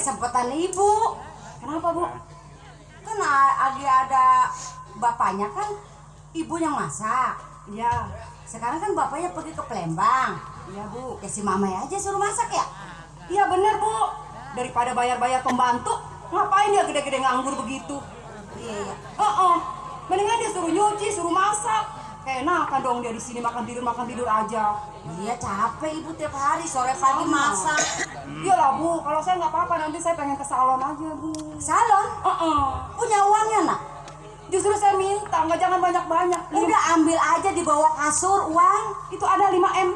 kesempatan ibu. Kenapa, Bu? Kan lagi ada bapaknya kan, ibu yang masak. Iya. Sekarang kan bapaknya pergi ke Palembang. Iya, Bu. Ya si mamai aja suruh masak ya. Iya bener, Bu. Daripada bayar-bayar pembantu, ngapain dia gede-gede nganggur begitu? Iya. Mendingan dia suruh nyuci, suruh masak. Enakan dong dia di sini makan tidur aja. Iya capek ibu tiap hari sore pagi masak. Iyalah, Bu, kalau saya nggak apa-apa, nanti saya pengen ke salon aja, Bu. Salon? Punya uangnya nak? Justru saya minta, nggak jangan banyak-banyak. Udah ambil aja di bawah kasur uang. Itu ada 5M.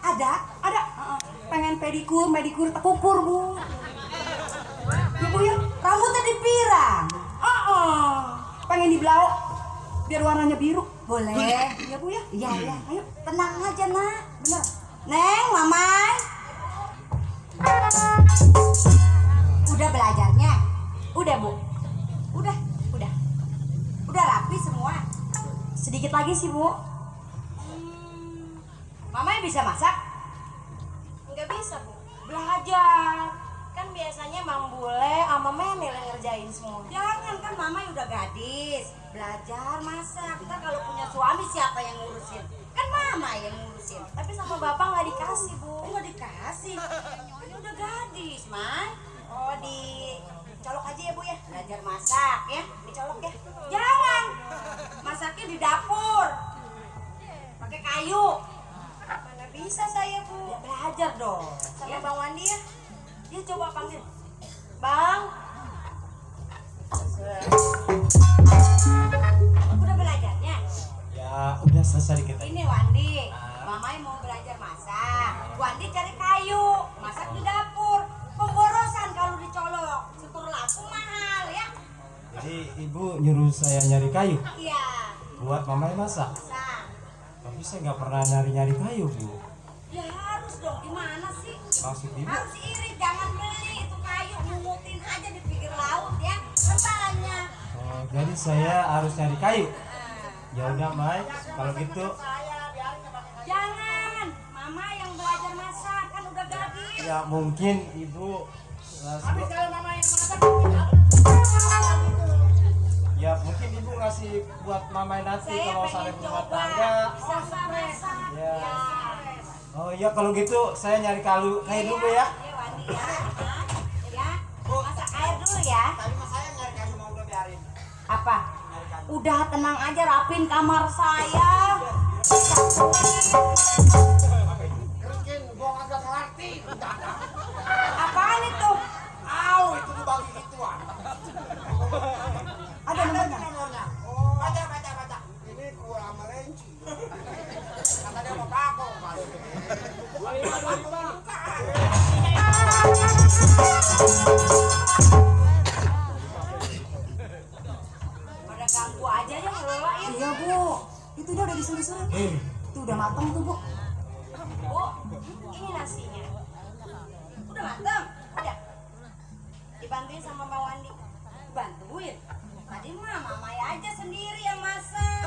Ada? Ada. Pengen pedikur, medikur, tekukur, Bu. Ya, Bu, ya. Rambutnya dipirang. Pengen dibelauk, biar warnanya biru. Boleh. Ya, Bu, ya. Iya, iya. Ayo. Tenang aja nak. Bener. Neng, mamai. Udah belajarnya? Udah, Bu. Udah. Udah rapi semua. Sedikit lagi sih, Bu. Mamai bisa masak? Nggak bisa, Bu. Belajar. Kan biasanya Mang Bule sama Menil yang ngerjain semua. Jangan, kan mamai udah gadis. Belajar masak. Kita kalau punya suami siapa yang ngurusin? Kan mama yang ngurusin. Tapi sama Bapak nggak dikasih, Bu. Oh, nggak dikasih. Ini udah gadis, Mai. Oh, dicolok aja ya, Bu ya. Belajar masak ya. Dicolok ya. Jangan. Masaknya di dapur. Pakai kayu. Mana bisa saya, Bu. Ya belajar dong. Sama Ya. Bang Wandi ya. Dia coba panggil. Bang, Udah belajarnya? Ya udah selesai dikit aja. Ini Wandi. Mamai mau belajar masak. Wandi cari kayu. Masak di dapur. Pemborosan kalau dicolok. Syukur lampu mahal ya. Jadi ibu nyuruh saya nyari kayu Iya. buat mamai masak. Masak. Tapi saya nggak pernah nyari kayu, Bu. Ya harus dong. Gimana sih? Maksud ibu? Harus irit. Jangan beli itu kayu. Mungutin aja di pinggir laut ya. Kan banyak. Oh, jadi saya harus nyari kayu. Ya udah, Mai. Kalau gitu, Jangan. Mama yang belajar masak. Kan udah gadis. ya mungkin ibu ya mungkin ibu ngasih buat mamai nanti Saya kalau pengen sampai rumah coba. tangga. Bisa masak. Ya. Oh iya, kalau gitu saya nyari kayu dulu ya. Ya, Wandi ya. Ya. Masak air dulu ya. Tadi mas saya nyari kayu mau udah biarin. Apa? Udah tenang aja, rapin kamar saya. Kerkin, gua kagak ngerti. Apaan itu? Au, itu dibagi gituan. Ada nomornya. Nomornya. Oh, baca. Ini gua sama Lenci. Kata dia mau pakok kali. 25. Pada ganggu aja ya ngelola ya. Iya, Bu. Itu dia udah disuruh-suruh. Itu udah matang tuh, Bu. Bu, ini nasinya. Udah matang? Udah. dibantuin sama Bang Wandi. Bantuin. Tadi mah mamai aja sendiri yang masak.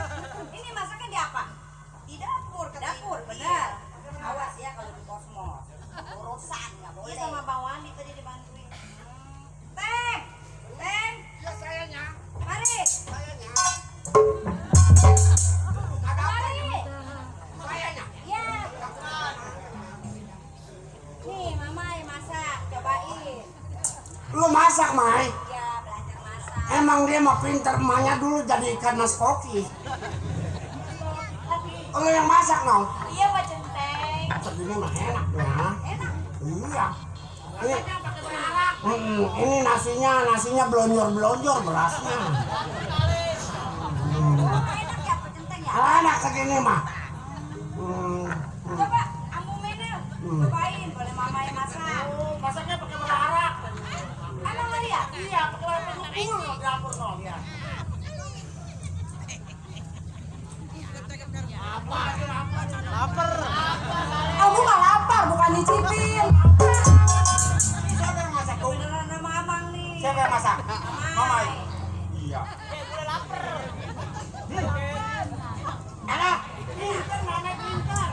Ini masaknya di apa? Di dapur, Ke dapur, benar. Iya. Awas ya kalau di kosmos. Urusan nggak boleh. Iya, sama Bang Wandi tadi dibantuin. Teng, Ya sayanya. mari. Sayanya. Mari. Sayanya. Ya. Nih, mamai masak, cobain. Lu masak, Mai? Ya, belajar masak. Emang dia mah pinter, emaknya dulu jadi ikan mas koki. Lu yang masak, no? Iya, Pak Centeng. Segini mah enak ya. Enak. Iya. Ini nasinya blonjor berasnya. Oh, enak ya pecenteng ya? Enak segini mah. Coba, Ambu Menel, cobain. Boleh mama yang masak. Masaknya pakai berharap. Emang nggak lihat? Iya, pakai pengepul di dapur, no. Ya. Ambu nggak lapar, bukan nyicipin. Siapa yang masak? Beneran sama abang nih. Siapa yang masak? Mama. Iya. Enak. Pintar, Mama pintar.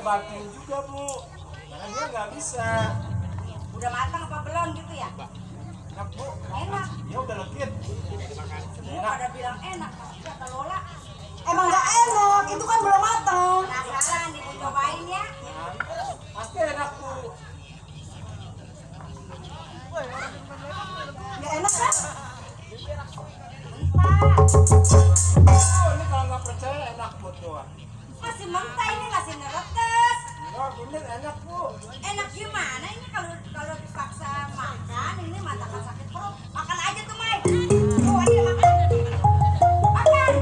bantuin juga Bu, karena dia nggak bisa. Udah matang apa belum gitu ya? Enak Bu, Enak. ya udah legit. Semua pada bilang enak, tapi kata Lola Emang nggak enak, itu kan belum matang. penasaran nih, mau cobain ya. Pasti enak Bu. Ya enak kan? Mentah. Oh, ini kalau nggak percaya enak Bu tuh. Masih mentah ini, masih ngeretes. Oh, bener enak Bu. Enak gimana ini kalau dipaksa makan ini matakan sakit perut. Makan aja tuh Mai. Tuh ayo makan. Makan.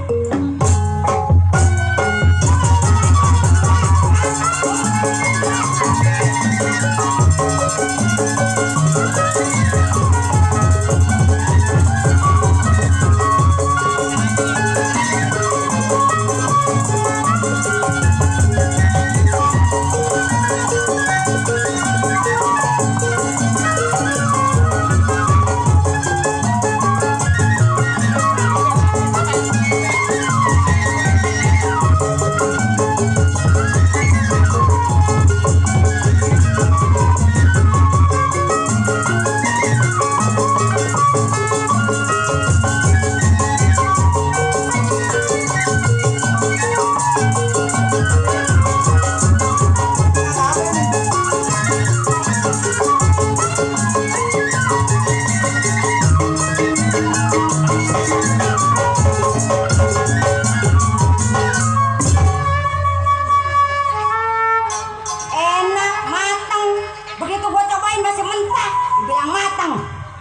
Enak, matang. Begitu gua cobain masih mentah, dibilang matang.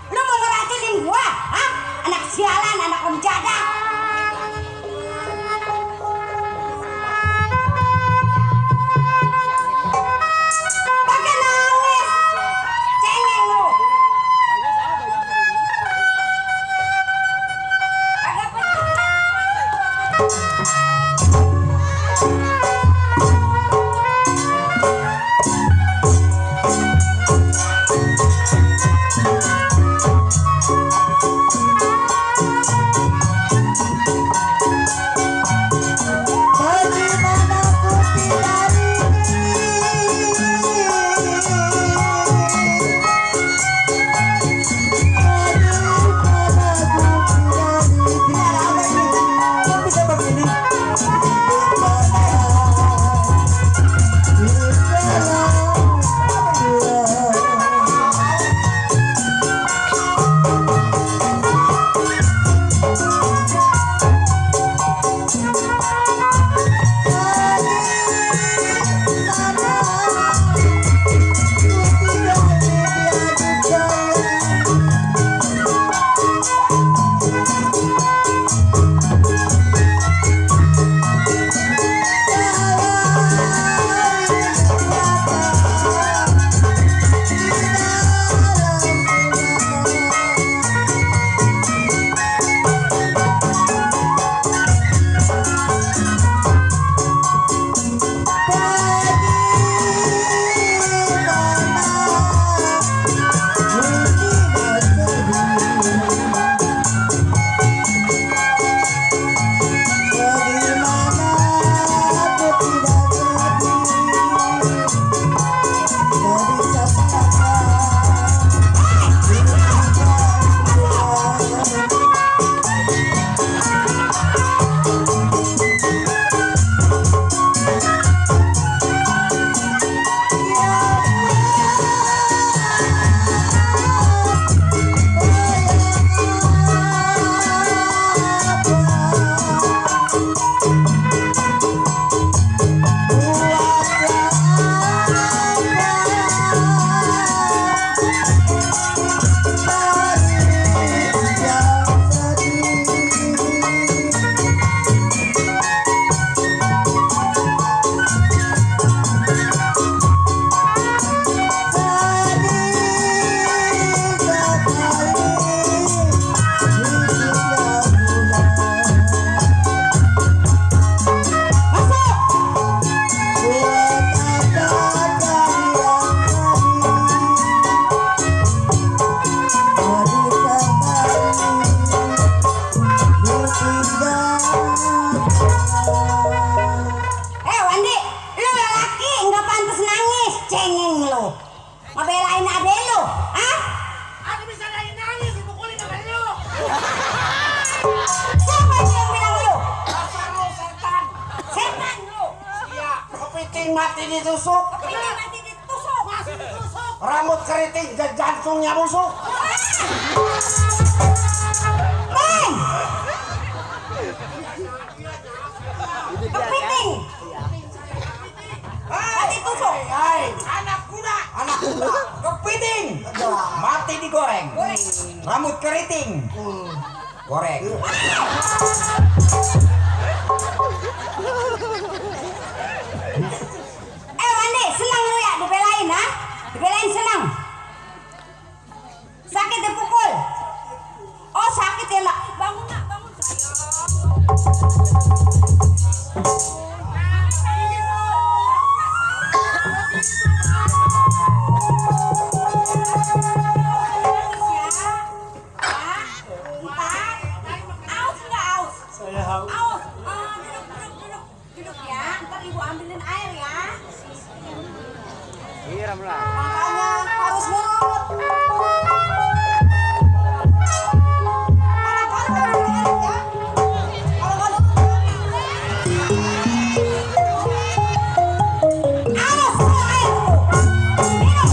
Lu mau ngeracinin gua? Hah? Anak sialan, anak penjada. Pakai nangis. Cengeng lu. Kagak Kok bisa begini? kepiting mati ditusuk. Kepiting mati ditusuk. Rambut keriting jantungnya busuk. Neng. Kepiting. Mati tusuk. Anak kuda. Kepiting mati digoreng. Rambut keriting goreng. Wandi, senang lu ya dibelain, ha? Dibelain senang. Sakit dipukul. Oh, sakit ya, nak. Bangun, nak, bangun sayang. Aus nggak aus? Saya haus. Aus. Duduk ya. Ntar ibu ambilin air ya. Makanya harus nurut. Anak-anak ya. Kalau nggak nurut, Aus, bawa air dulu. Minum.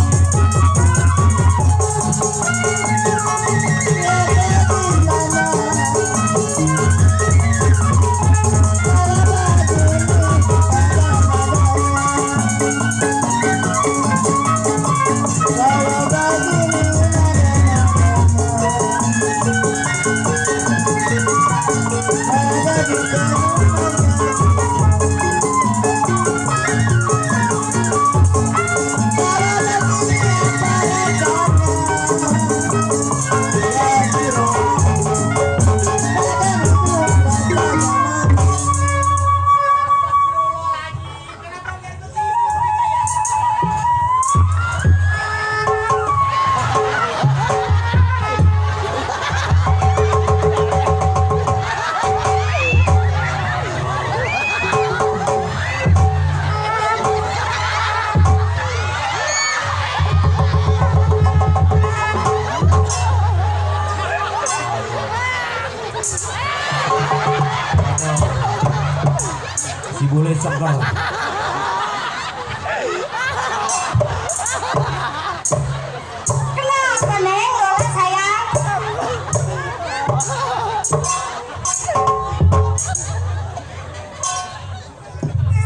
Si bule seger. Kenapa, Neng? Lola sayang.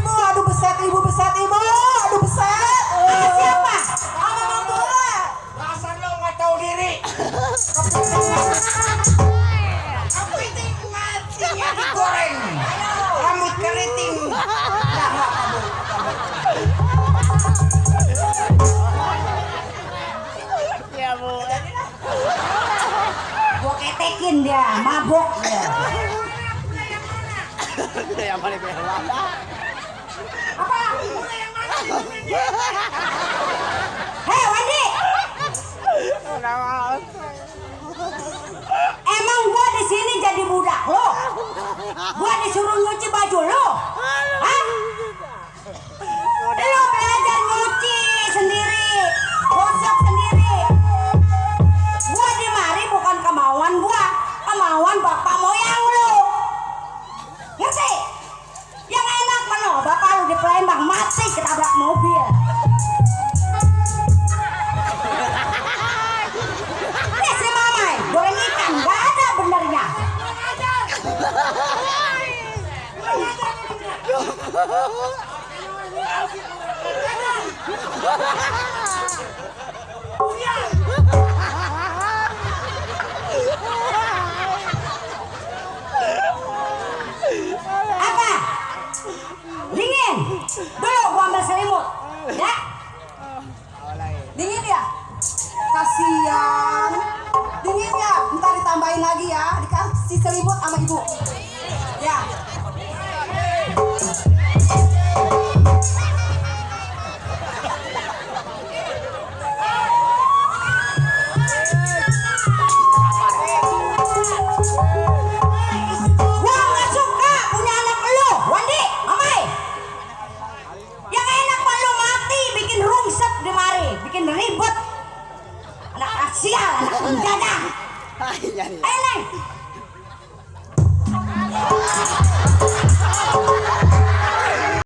ibu, aduh beset, ibu beset, ibu, aduh beset. Sama siapa? Sama Bang Bule. Dasar lo nggak tahu diri. Kepiting matinya digoreng. Rambut keriting. Gua ketekin dia, mabok dia. Apa? Hei, Wandi. Emang gua di sini jadi budak lo? Gua disuruh nyuci baju lo? Hah? Lo belajar nyuci sendiri, gosok sendiri. Gua di mari bukan kemauan gua, kemauan bapak moyang lo. Ngerti? Yang enak mana? Bapak lu di Palembang mati ketabrak mobil. Ini si Mamai goreng ikan gak ada benernya. Apa? Dingin. Dulu gua ambil selimut. Ya. Dingin ya? Kasian. Dingin ya? Ntar ditambahin lagi ya. Dikasih selimut sama ibu. Ya. Gua nggak suka punya anak lu, Wandi, Mamai. Yang enak mah lu mati, bikin rungsep di mari, bikin ribet. Anak asial, anak penjadah. Ayo, Neng.